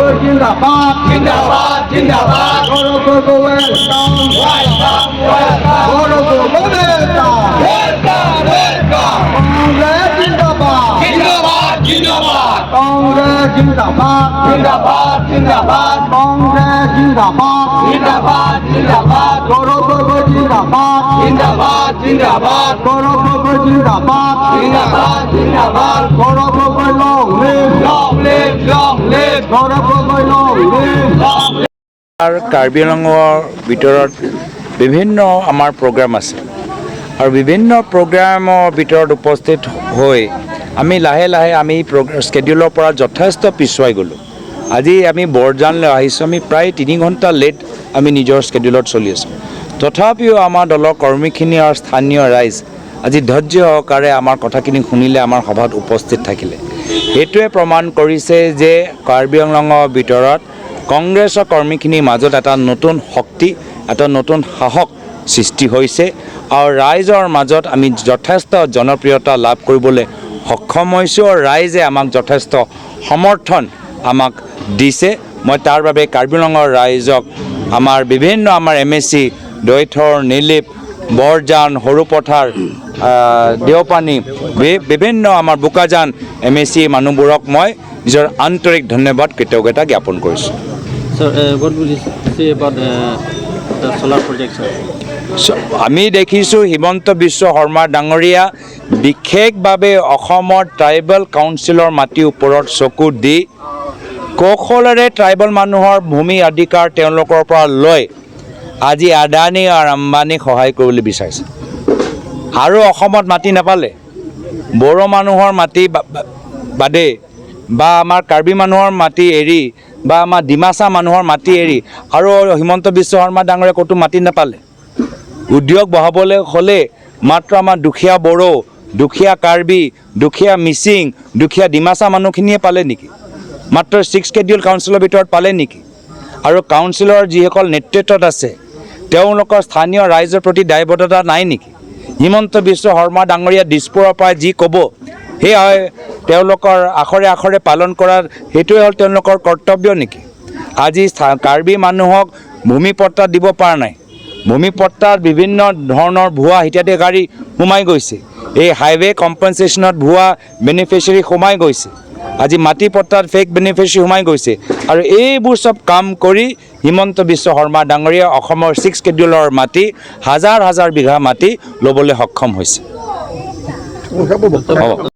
গগৈ জিন্দাবাদ। জিন্দাবাদ, জিন্দাবাদ। Gaurav Gogoi, welcome. Welcome, welcome. Gaurav Gogoi, welcome. Welcome, welcome. Congress জিন্দাবাদ। জিন্দাবাদ, জিন্দাবাদ। কংগ্ৰেছ জিন্দাবাদ। জিন্দাবাদ, জিন্দাবাদ। কংগ্ৰেছ জিন্দাবাদ। জিন্দাবাদ, জিন্দাবাদ। গৌৰৱ গগৈ জিন্দাবাদ। জিন্দাবাদ, জিন্দাবাদ। গৌৰৱ গগৈ জিন্দাবাদ। জিন্দাবাদ, জিন্দাবাদ। Gaurav Gogoi, long live. Long live, long live. Gaurav Gogoi, long live. Long. আৰু কাৰ্বি আংলঙৰ ভিতৰত বিভিন্ন আমাৰ প্ৰগ্ৰাম আছে আৰু বিভিন্ন প্ৰগ্ৰামৰ ভিতৰত উপস্থিত হৈ আমি লাহে লাহে আমি স্কেডিউলৰ পৰা যথেষ্ট পিছুৱাই গ'লোঁ। আজি আমি বৰজানলৈ আহিছোঁ। আমি প্ৰায় 3 ঘণ্টা লেট আমি নিজৰ স্কেডিউলত চলি আছোঁ। তথাপিও আমাৰ দলৰ কৰ্মীখিনি আৰু স্থানীয় ৰাইজ আজি ধৈৰ্য সহকাৰে আমাৰ কথাখিনি শুনিলে, আমাৰ সভাত উপস্থিত থাকিলে। সেইটোৱে প্ৰমাণ কৰিছে যে কাৰ্বি আংলঙৰ ভিতৰত কংগ্ৰেছৰ কৰ্মীখিনিৰ মাজত এটা নতুন শক্তি, এটা নতুন সাহস সৃষ্টি হৈছে আৰু ৰাইজৰ মাজত আমি যথেষ্ট জনপ্ৰিয়তা লাভ কৰিবলৈ সক্ষম হৈছোঁ আৰু ৰাইজে আমাক যথেষ্ট সমৰ্থন আমাক দিছে। মই তাৰ বাবে কাৰ্বি আংলঙৰ ৰাইজক, আমাৰ বিভিন্ন আমাৰ এমএচি, দৈথৰ, নীলিপ, বৰজান, সৰুপথাৰ, দেওপানী, বিভিন্ন আমাৰ বোকাজান এমএচি মানুহবোৰক মই নিজৰ আন্তৰিক ধন্যবাদ, কৃতজ্ঞতা জ্ঞাপন কৰিছোঁ। Sir, what would you say about the solar project, sir? আমি দেখিছোঁ, হিমন্ত বিশ্ব শৰ্মা ডাঙৰীয়া বিশেষভাৱে অসমৰ ট্ৰাইবেল কাউন্সিলৰ মাটিৰ ওপৰত চকু দি কৌশলেৰে ট্ৰাইবেল মানুহৰ ভূমি অধিকাৰ তেওঁলোকৰ পৰা লৈ আজি আদানী আৰু আম্বানীক সহায় কৰিবলৈ বিচাৰিছে। আৰু অসমত মাটি নাপালে, বড়ো মানুহৰ মাটি বাদে বা আমাৰ কাৰ্বি মানুহৰ মাটি এৰি বা আমাৰ ডিমাচা মানুহৰ মাটি এৰি আৰু হিমন্ত বিশ্ব শৰ্মা ডাঙৰীয়া ক'তো মাটি নাপালে। উদ্যোগ বহাবলৈ হ'লে মাত্ৰ আমাৰ দুখীয়া বড়ো, দুখীয়া কাৰ্বি, দুখীয়া মিচিং, দুখীয়া ডিমাচা মানুহখিনিয়ে পালে নেকি? মাত্ৰ ছিক্স শ্বেডিউল কাউন্সিলৰ ভিতৰত পালে নেকি? আৰু কাউন্সিলৰ যিসকল নেতৃত্বত আছে, তেওঁলোকৰ স্থানীয় ৰাইজৰ প্ৰতি দায়বদ্ধতা নাই নেকি? হিমন্ত বিশ্ব শৰ্মা ডাঙৰীয়া দিছপুৰৰ পৰা যি ক'ব, সেয়া তেওঁলোকৰ আখৰে আখৰে পালন কৰাৰ সেইটোৱে হ'ল তেওঁলোকৰ কৰ্তব্য নেকি? আজি কাৰ্বি মানুহক ভূমি পট্টা দিব পৰা নাই। ভূমি পট্টাত বিভিন্ন ধৰণৰ ভুৱা হিতাধিকাৰী সোমাই গৈছে। এই হাইৱে কম্পেনচেশ্যনত ভুৱা বেনিফিচিয়াৰী সোমাই গৈছে। আজি মাটি পট্টাত ফেক বেনিফিচিয়াৰী সোমাই গৈছে। আৰু এইবোৰ চব কাম কৰি হিমন্ত বিশ্ব শৰ্মা ডাঙৰীয়া অসমৰ ছিক্স শ্বেডিউলৰ মাটি হাজাৰ হাজাৰ বিঘা মাটি ল'বলৈ সক্ষম হৈছে। হ'ব।